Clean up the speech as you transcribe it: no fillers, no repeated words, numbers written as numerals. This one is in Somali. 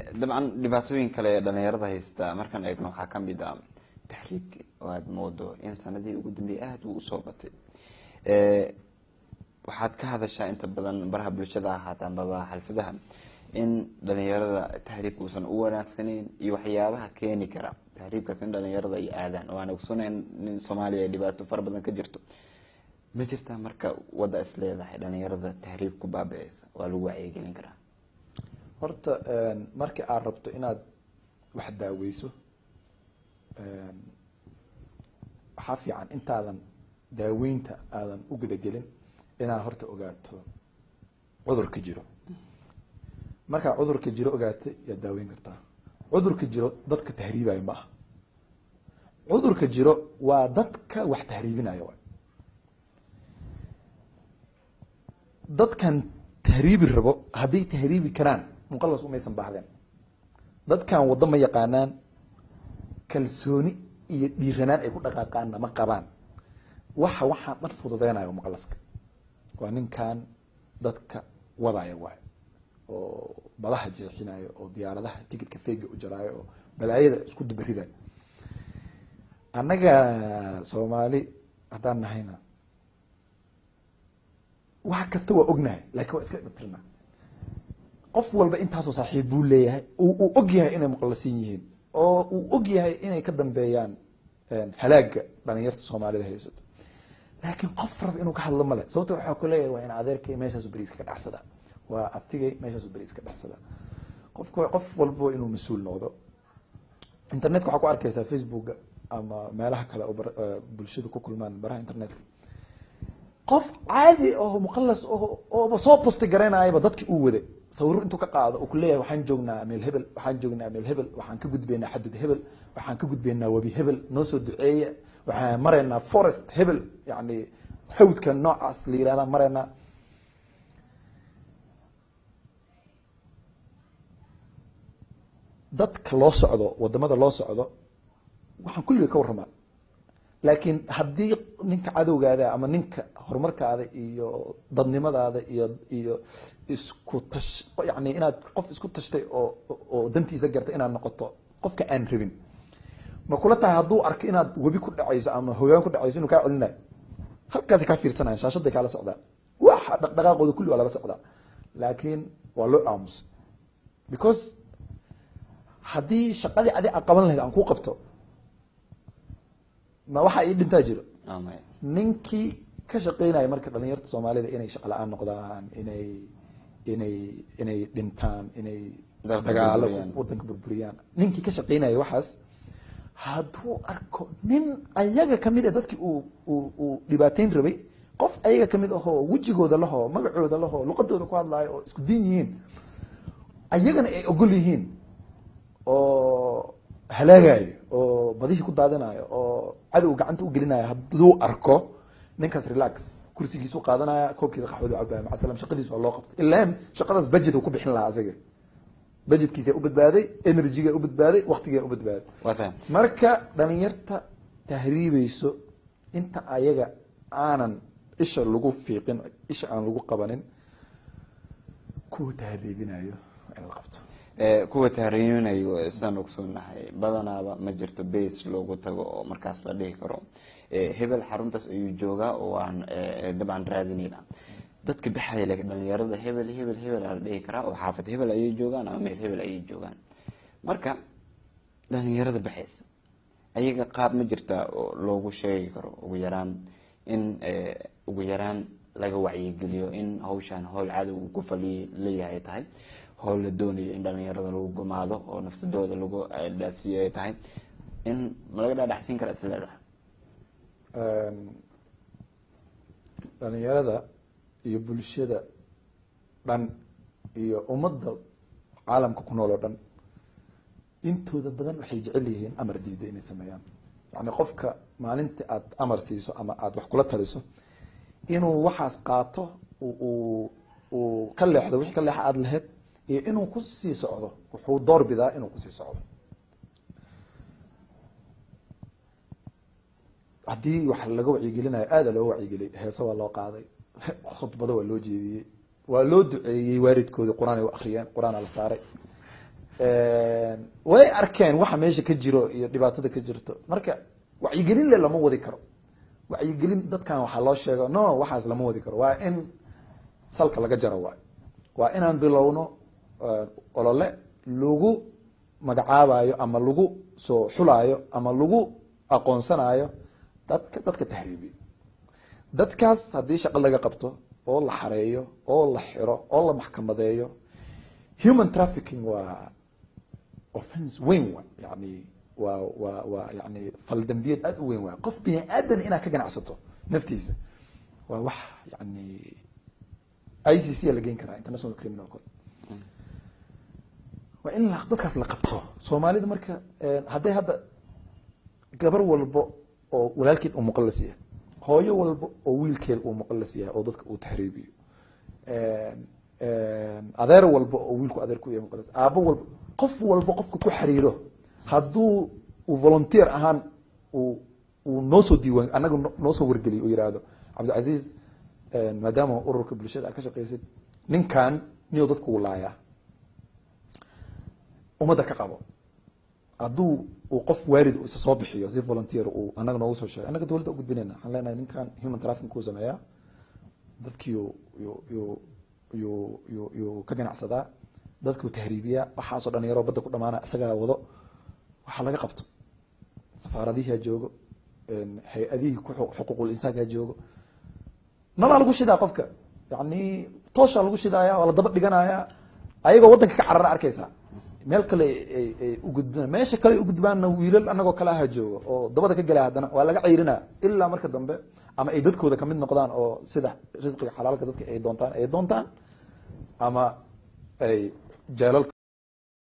Dabcan dhibaatooyin kale ee dhalinyarada haysta markaan eegno waxaa kamid ah tahriibki oo aada moodo in sanadihii ugu dambeeyay aada uu usoo batay. Waxaad ka hadashaa inta badan baraha bulshada ahaata ambaba xalfadaha in dhalinyarada tahriibka uusan u wanaagsaneyn iyo waxyaabaha keeni kara tahriibkaas in dhalinyarada ay aadaan, oo aan ogsonayn in Soomaaliya ay dhibaato fara badan ka jirto. Ma jirtaa marka wadda is leedahay dhalinyarada tahriib ku baabi'eysa waa lagu wacyigelin karaa? Horta marka aad rabto inaad wax daaweyso, waxaa fiican intaadan daaweynta aadan u gudagelin inaad horta ogaato cudurka jiro. Markaa cudurka jiro ogaatay, yaad daaweyn kartaa. Cudurka jiro dadka tahriibayo ma aha, cudurka jiro waa dadka wax tahriibinaya. Waay dadkan tahriibi rabo, hadday tahriibi karaan muqalas umaysan baahdeen. Dadkan waddo ma yaqaanaan, kalsooni iyo dhiiranaan ay ku dhaqaaqaanna ma qabaan. Waxa waxaan dhan fududeynayo muqalaska waa ninkan dadka wadaya waay, oo badaha jeexinayo, oo diyaaradaha ticketka fega u jaraayo, oo balaayada isku dubaridayo. Annaga Soomaali haddaan nahayna wax kasta waa ognahay, laakin waa iska dhibtirnaa. Qof walba intaasoo saaxiib buu leeyahay uu og yahay inay muqallasiin yihiin, oo uu og yahay inay ka dambeeyaan halaaga dhalinyarta Soomaalida haysato, laakiin qof raba inuu ka hadlo male. Sababta waxaa ku leeyahay waa in adeerkay meeshaasu beriiska ka dhacsada, waa abtigay meeshaasu beriiska ka dhacsada. Qofka qof walbo inuu mas-uul noqdo. Internetka waxaa ku arkeysaa, Facebooka ama meelaha kale oo bulshada ku kulmaan, baraha internetka, qof caadi oo muqalas oo ooba soo posti garanaayaba dadki uu waday sawiro intuu ka qaado uu kuleeyahay waxaan joognaa meel hebel, waxaan joognaa meel hebel, waxaan ka gudbaynaa xadud hebel, waxaan ka gudbaynaa webi hebel, noo soo duceeya, waxaan maraynaa forest hebel, yani hawdka noocaas la yihahdaa maraynaa. Dadka loo socdo, wadamada loo socdo, waxaan kulliga ka warramaa. Laakiin haddii ninka cadowgaada ama ninka horumarkaada iyo dadnimadaada iyo isku tash, yani inaad qof isku tashtay oo dantiisa gartay inaad noqoto, qofka aan rabin, ma kula tahay hadduu arko inaad webi ku dhacayso ama hogaan ku dhacayso inuu kaa celinayo? Halkaasi kaa fiirsanayan, shaashaday kaala socdaa, waxa dhaqdhaqaaqooda kulli waa lala socdaa, laakiin waa loo aamusay. Because haddii shaqadii adi a qaban lahayd aan ku qabto, ma waxaa ii dhintaa jiro? Amaya. Ninkii ka shaqeynaya marka dhalinyarta Soomaalida inay shaqa la-aan noqdaan, inay dhintaan, inay dalka dagaalo burburiyaan, wadanka burburiyaan, ninkii ka shaqeynaya waxaas hadduu arko nin ayaga kamid a dadkii uu dhibaateyn rabay, qof ayaga kamid ahoo wejigooda lahoo, magacooda lahoo, luqadooda ku hadlaayo, oo isku diin yihiin, ayagana ay ogol yihiin, oo halaagayo, oo badihii ku daadinayo, oo cadow gacanta u gelinayo, hadduu arko ninkaas, relax, kursigiisu qaadanaya, koobkiisa qaxwadu cabaya, maca salam, shaqadiis waa loo qabtay. Ilaan shaqadaas budget uu ku bixin lahaa, asaga budgetkiisa u badbaaday, energyga u badbaaday, waqtiga u badbaaday. Waa tahay. Marka dhalinyarta tahriibeyso, inta ayaga aanan isha lagu fiiqin, isha aan lagu qabanin, kuwa tahriibinayo in la qabto. Kuwa tahriibinayo, sidaan ogsoonahay, badanaaba ma jirto base loogu tago oo markaas la dhihi karo hebel xaruntaas ayuu joogaa oo aan dabcan raadinayna dadka baxaya. Laakiin dhalinyarada hebel hebel hebel aa la dhihi karaa oo xaafad hebel ayay joogaan ama meel hebel ayay joogaan. Marka dhalinyarada baxaysa ayaga qaab ma jirta oo loogu sheegi karo, ugu yaraan in ugu yaraan laga wacyigeliyo in hawshan howl cadow uu ku faliy leeyahay tahay, howl la doonayo in dhalinyarada lagu gumaado oo nafsadooda lagu dhaafsiiyo ay tahay, in ma laga dhaadhacsiin kara is leedahay? Dhalinyarada iyo bulshada dhan iyo ummadda caalamka ku nool oo dhan intooda badan waxay jecel yihiin amar diida inay sameeyaan. Yani qofka maalinta aad amar siiso ama aada wax kula taliso inuu waxaas qaato, uu ka leexdo wixii ka leexa aada lahayd, iyo inuu kusii socdo, wuxuu door bidaa inuu kusii socdo. Haddii wax laga wacyigelinayo, aada looga wacyigeliyay, heese waa loo qaaday, khudbado waa loo jeediyey, waa loo duceeyey, waalidkoodi qur-aan ay u akriyeen, qur-aan la saaray. Way arkeen waxa meesha ka jiro iyo dhibaatada ka jirto. Marka wacyigelin le lama wadi karo, wacyigelin dadkan waxaa loo sheego, no, waxaas lama wadi karo. Waa in salka laga jaro waayo, waa inaan bilowno olole lagu magacaabayo ama lagu soo xulaayo ama lagu aqoonsanayo dadka tahriibiyo. Dadkaas haddii shaqo laga qabto oo la xareeyo oo la xiro oo la maxkamadeeyo, human trafficking waa offense weyn, wa yani waa yani faldambiyeed aad u weyn. Waa qof bini aadan inaad ka ganacsato naftiisa, waa wax yani ICC la geyn karaa, International Criminal Court. Waa in dadkaas la qabto. Soomaalida marka hadday hadda gabar walbo oo walaalkeed uu muqallas yahay, hooyo walba oo wiilkeed uu muqallas yahay oo dadka uu tahriibiyo, adeer walba oo wiilku adeer ku yahay muqallas, aabbo walba, qof walba qofka ku xiriiro, hadduu uu volunteer ahaan uu noo soo diiwaan, annaga noo soo wargeliyo, uu yihahdo Cabdilcasiis, maadaama ururka bulshada aad ka shaqaysid, ninkan niyo dadku uu laayaa, ummadda ka qabo, hadduu uu qof waalid isa soo bixiyo si volunteer uu annaga noogu soo sheegay, annaga dowladda ugudbinayna. Waxaan leenahay ninkan human trafficking kuu sameeyaa, dadkii yuu ka ganacsadaa, dadkuu tahriibiyaa, waxaasoo dhalinyaro badda ku dhamaana isagaa wado, waxaa laga qabto. Safaaradihii ha joogo, hay-adihii ku xuquuqul insaanka ha joogo, nalaa lagu shidaa qofka, yani tooshaa lagu shidaaya, waa la daba dhiganaya. Ayagoo waddanka ka carara arkaysaa, meel kale ay u gudbaan, meesha kale ay u gudbaanna wiilal anagoo kale aha joogo oo dabada ka gelaya, haddana waa laga ceyrinaa ilaa marka dambe ama ay dadkooda kamid noqdaan oo sida risqiga xalaalka dadka ay doontaan ama ay jeelalka.